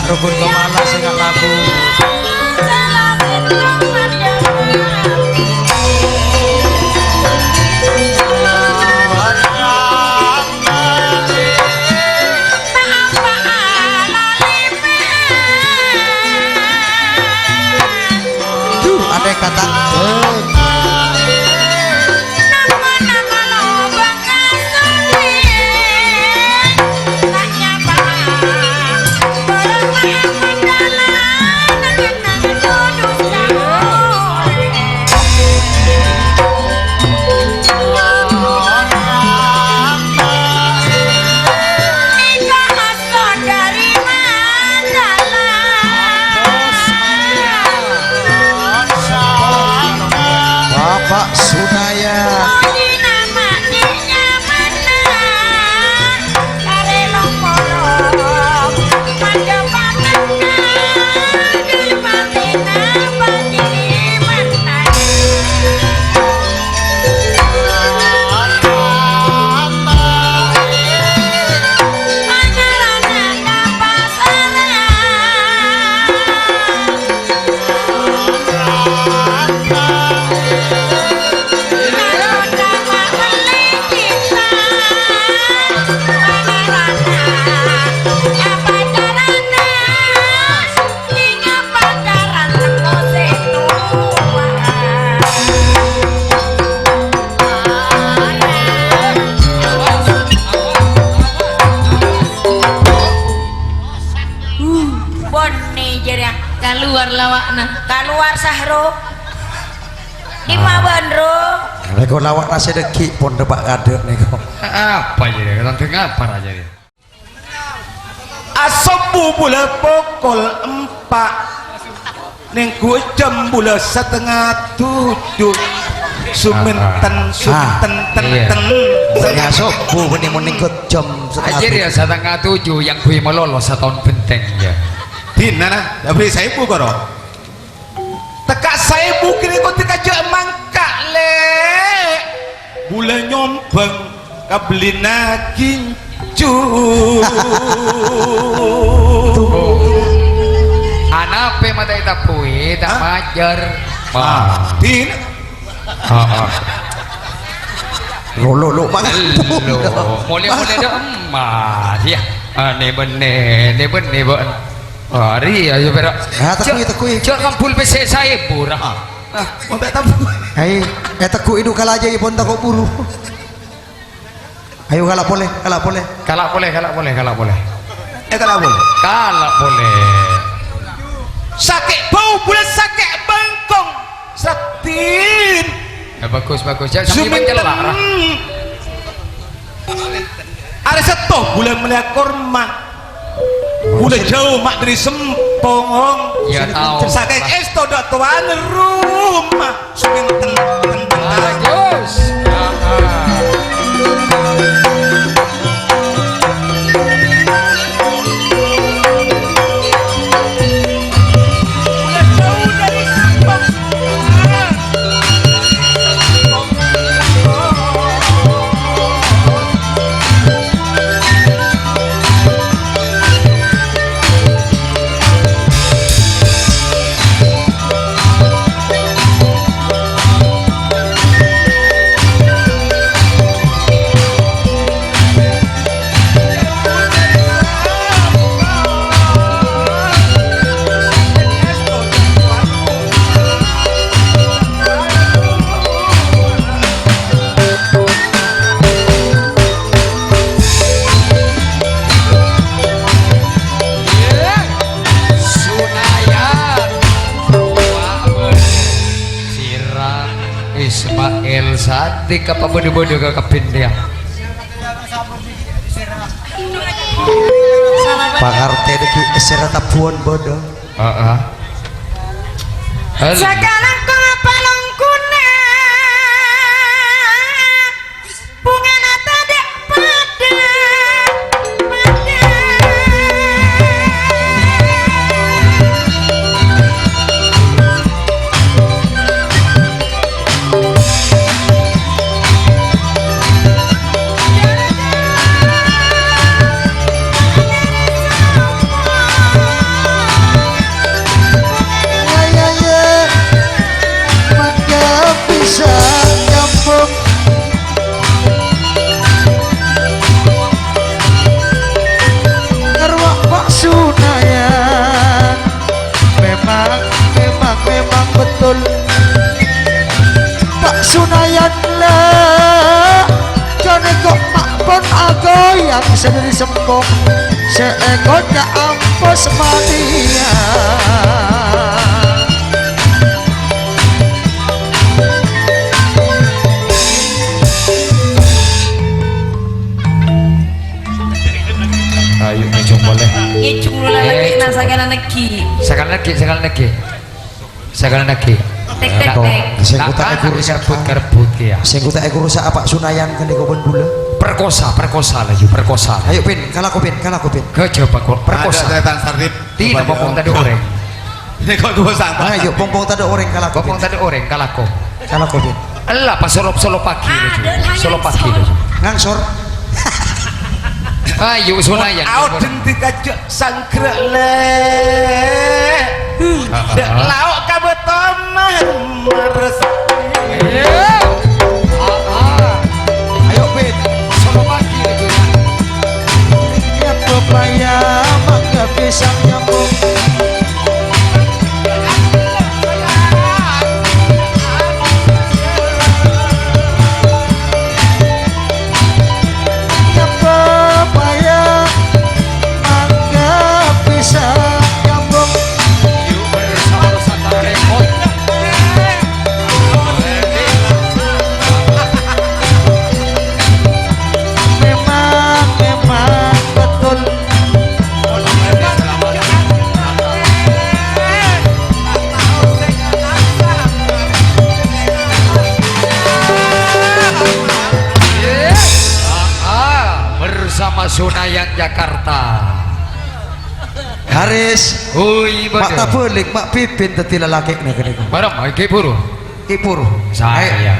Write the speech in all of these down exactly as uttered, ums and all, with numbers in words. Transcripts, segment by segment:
Rukun kepala sing nggak laku. Duh, ada kata. Bapak Sunaya. Bânnè jârèya. Kalowar lawa'na. Kalowar, Sahro. Dimma bâ'na, Ro? Nèko lawa'na sè dhâggi' pon dâpa' kadâ' nèko. Apa jârèya? Tandhâng apa ra jârèya? Asobbhu bulâ pokol empa'. Nèngghu jam bulâ satengnga tujuh. Sumènten, ah, sumènten, ah, ten, iya, ten. Sè asobbhu bânnè mon nèngghu jam satengnga tujuh. Ajâr ya, satengnga tujuh, yang gue malolo sataon bhenteng, ya. Dinana, dâri saèbu karo. Tekka' saèbu kènè' kotè kajâ' mangka', Lè'. Bulâ nyombhâng kabellina gincu. Anapè mata ètabbuwi, ta' majâr. Ah, din. Heeh. Lo, lo, lo, mangan. Lo, molè-molè dâ' emma', ya. Ah, nè bânnè, nè bânnè, bâ'. Ah, rèya, ya, pèra'. Ah, tekui, tekui. Jhâ' ngambul pèssè saèbu, ra. Ah. Ah, monta' tabu. Hai, ètegghu'i dhu kalajâ, pon tako' buru. Ayo, kala' polè, kala' polè. Kala' polè, kala' polè, kala' polè. Eh, kala' polè. Kala' polè. Sakè' bâu bulâ, sakè' bengkong. Satin. Ya, bagus, bagus. Jhâ' sambi mencela', ra. Arè sèttong bulâ mellèya korma. Bulâ jhâu ma' dâri sempong. Ya, tao. Sakè' èsto dâ' towana roma. Sumènten. Bagus. Sunaya. Sira Ismail Sadiq apa bâdâ-bâdâ ka kabbhi, ya? Pangartè dhâggi' sèra tabbhuwân bâdâ. Heeh. Halo. Sakalangkong apalongkuna, bungana tadâ' padâ, padâ. Pon agoyang sè dâri sèmpong, sè èkoca' ampos mania. Ayo, ngejung polè. Ngejung polè lagi, nah, sakali lagi. Sakali lagi, sakali lagi. Sakali lagi. Tek, tek, tek. Sing koca' èkoca' karebbhut, karebbhut kèya. Sing koca' èkoca' apa Sunayan kènè' kobon bulâ? Perkosa, perkosa laju, perkosa. Ayo, Pin, kalako, Pin, kalako, Pin. Gajah bakal perkosa. Ada setan sarip. Tina pongpong tadâ' orèng. Ini kok gua santai. Ayo, pongpong tadâ' orèng kalako, Pin. Pongpong tadâ' orèng kalako. Kalako, Pin. Ella, pas solop-solop pagi laju. Solop pagi laju. Ngangsor. Ayo, Sunayan. Aodeng dikajak sanggra lè. Dek lauk kabeto mah meres. Ayo, Pin. Solo pagi lagi, ya. Nyapa paya mangga pisang nyambung. Nyapa paya mangga pisang nyambung. Yuk bersama Nusantara Record. Memang, memang betul. Bersama Sunayan Jakarta. Haris. Ui, Mak bener. Tabalik, Mak Pipin dadi lalakèna kènè'. Bareng, iki buru. Ki Pur. Saya. Ayo.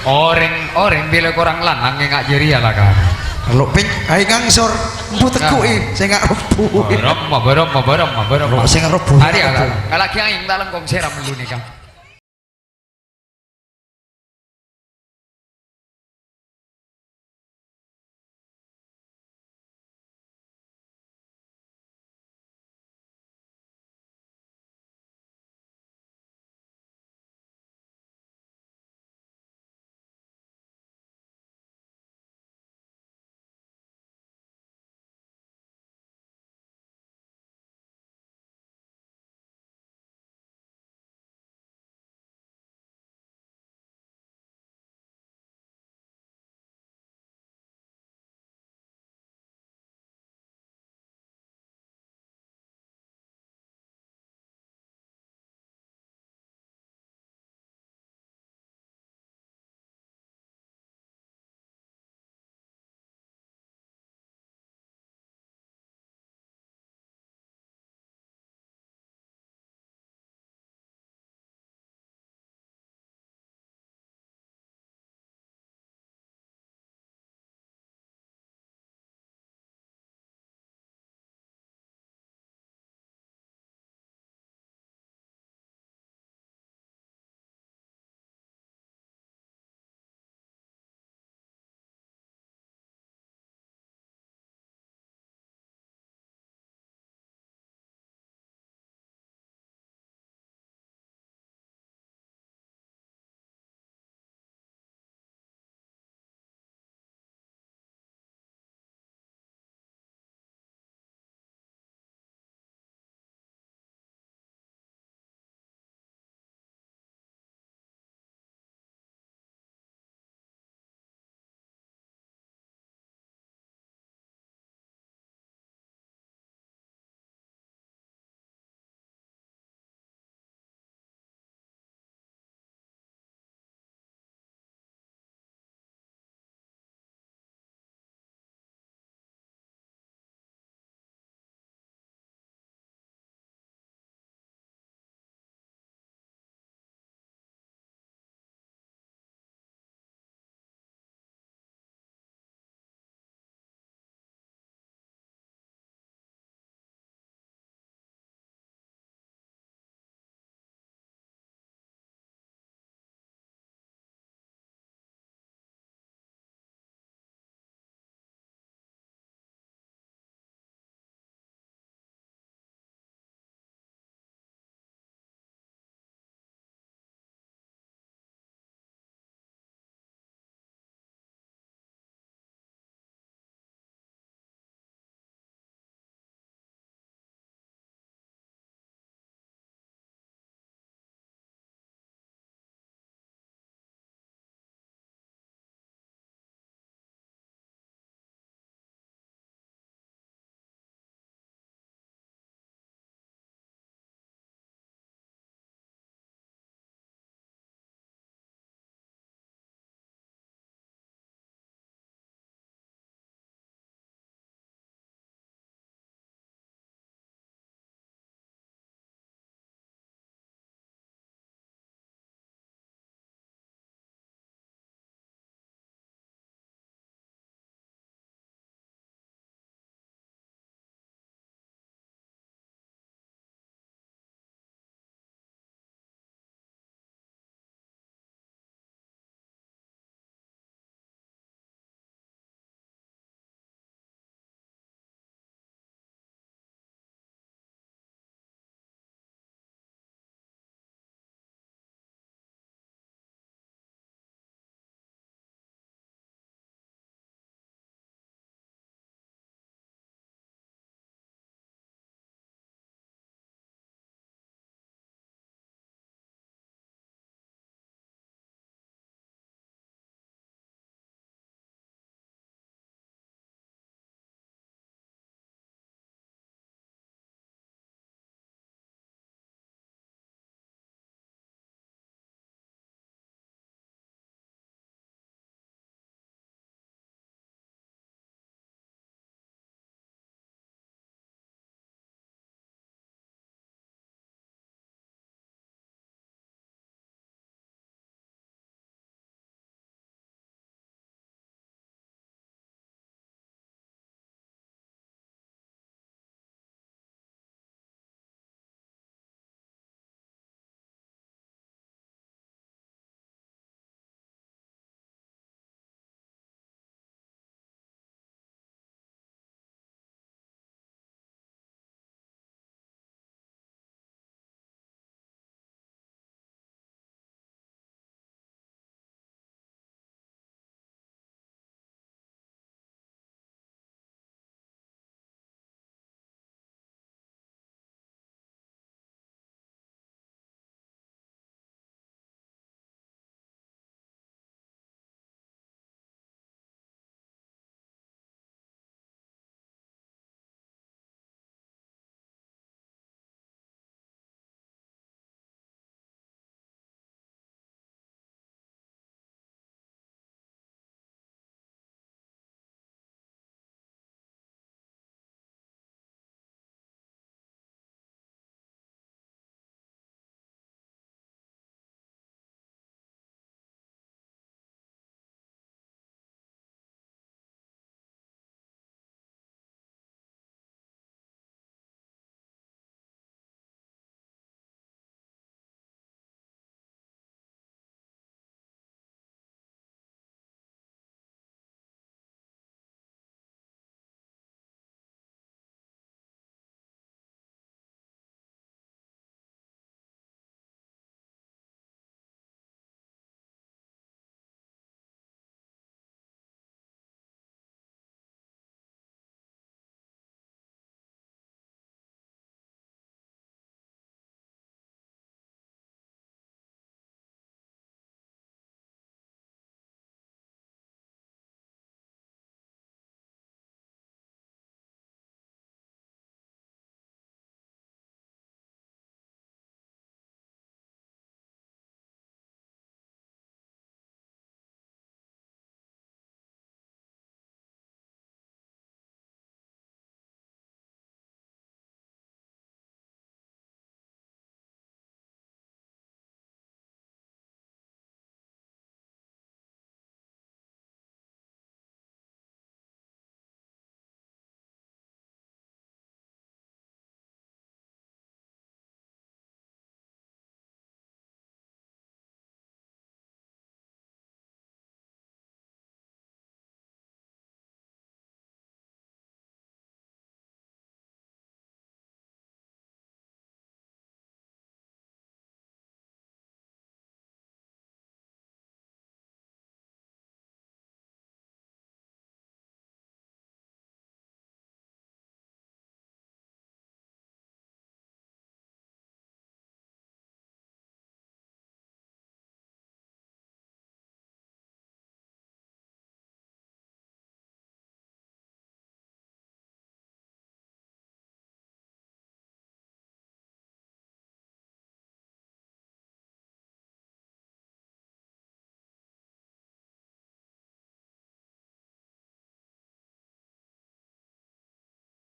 Orèng, orèng bilâ korang lanang ngènga' jârèya la, Kang. Lo, Pin, ayo ngangsor. Embu tegu'i, sè nga' robbhu. Baremma, baremma, baremma, baremma. Lo, sè nga' robbhu. Arèya, Kang. Kalaghi aèng ta' lengkong sèram lu nèka.